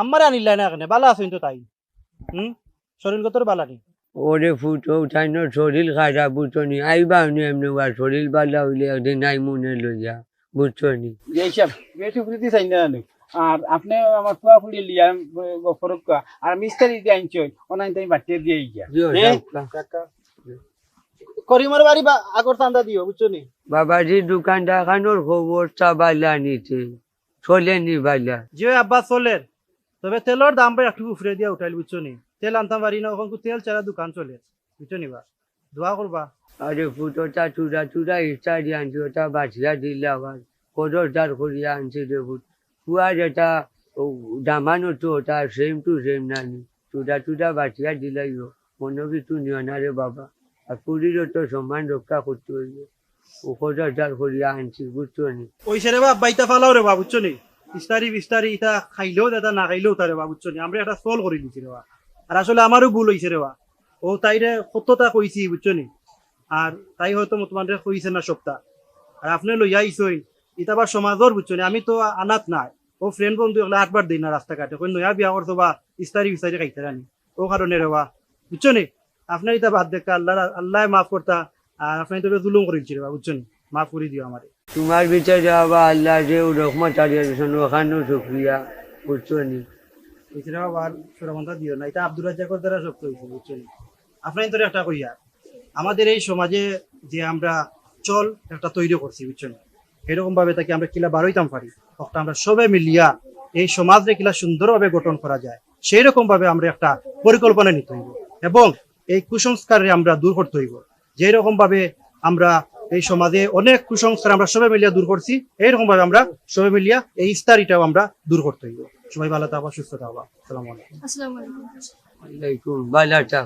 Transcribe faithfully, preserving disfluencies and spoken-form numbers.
আমারে আনিলা না কেনে? বালা আছইন তো তাইন? হুম? শরীরগতর বালা নি? ওরে ফুত, ও তাইনর শরীর খারাপ, বুঝছো নি? আইবা নি এমনে, ওয়ার শরীর বালা অইলে একদিন আইমুনে লইয়া, বুঝছো নি? এই সাব, বেটি ফুরিদি চাই না নি। আর আপনে আমার ফুয়া ফুড়ি লিয়া গ-, গফরক্কা। আর আমি ইস্তারি দিয়া আনছি, অনাইন তাই বাটিয়া দিয়া ইয়া। জি, ও হ্যাঁ? যাউক্কা। করিমর বাড়ি বা-, আগর চান্দা দিও, বুঝছো নি? বাবাজি, দোকানদার খানোর খবর চা বালা নিতে, চলে নি বালা? জি অয় আব্বা, চলের। তবে তেলর দাম বা একটু উপরে দিয়া উঠাইল, বুঝছো নি? তেল আনতাম পারি না, অখন তেল ছাড়া দোকান চলের, বুঝছো নি বা? দোয়া করবা। আরে ফুত, ওটা চুরা চুরা ইস্তারি আনছি, ওটা বাটিয়া দিলা আবার। খরচদার করিয়া আনছি রে ফুত। ফুয়ার এটা, ও, দামানো তো ওটা same to same নানি। চুরা চুরা বাটিয়া দিলাইও। মনো কিছু নিও না রে বাবা। আর ফুরিরও তো সম্মান রক্ষা করতে অইবো। ও খরচদার করিয়া আনছি, বুঝছো নি? অইছে রে বা, আব্বা, ইতা ফালাও রে বা, বুঝছো নি? ইস্তারি বিস্তারি ইতা খাইলেও যেতা, না খাইলেও তা রে বা, বুঝছো নি? আমরা একটা চল করি দিছি রে বা। আর আসলে আমারও ভুল অইছে রে বা। ও তাইরে কততা কইছি, বুঝছো নি? আর তাই হয়তো তোমারে কইছে না সবতা। আর আপনে লইয়া আইছইন, ইতা আবার সমাজর, বুঝছো নি? আমি তো আনাত নাই। ও friend বন্ধু অকলে আটবার দেই না রাস্তাঘাটে। কই নয়া বিয়া করছো বা ইস্তারি বিস্তারি খাইতারা নি। ও কারণে রে বা, বুঝছো নি? আপনার ইতা বাদ দেখা, আল্লাহ, আল্লাহ মাফ করতা। আর আপনার তো জুলুম করিলছি রে বা, বুঝছো নি? মাফ করি দিও আমারে। তোমার ভিতরে বাবা আল্লাহ যে রহমত আলিয়া দিছইন, ওখানেও শুকরিয়া, বুঝছো নি? এছাড়া আবার সুরামন্দা দিও না, ইতা আব্দুর রাজ্জাকর দ্বারা শক্ত অইছে, বুঝছো নি? আপনার তোরে একটা কইয়া, আমাদের এই সমাজে যে আমরা চল একটা তৈরি করছি, বুঝছো নি? এরকম ভাবে থাকি আমরা কিলা বারইতাম পারি, একটা আমরা সবে মিলিয়া এই সমাজরে কিলা সুন্দরভাবে গঠন করা যায়, সেই রকম ভাবে আমরা একটা পরিকল্পনা নিতে অইবো এবং এই কুসংস্কাররে আমরা দূর করতে অইবো। যেই রকম ভাবে আমরা এই সমাজে অনেক কুসংস্কার আমরা সবে মিলিয়া দূর করছি, এইরকম ভাবে আমরা সবে মিলিয়া এই ইস্তারিটাও আমরা দূর করতে অইবো। সবাই ভালো থাকবা, সুস্থ থাকবা। আসসালামু আলাইকুম। আসসালামু আলাইকুম। ওয়ালাইকুম, ভালো থাকো।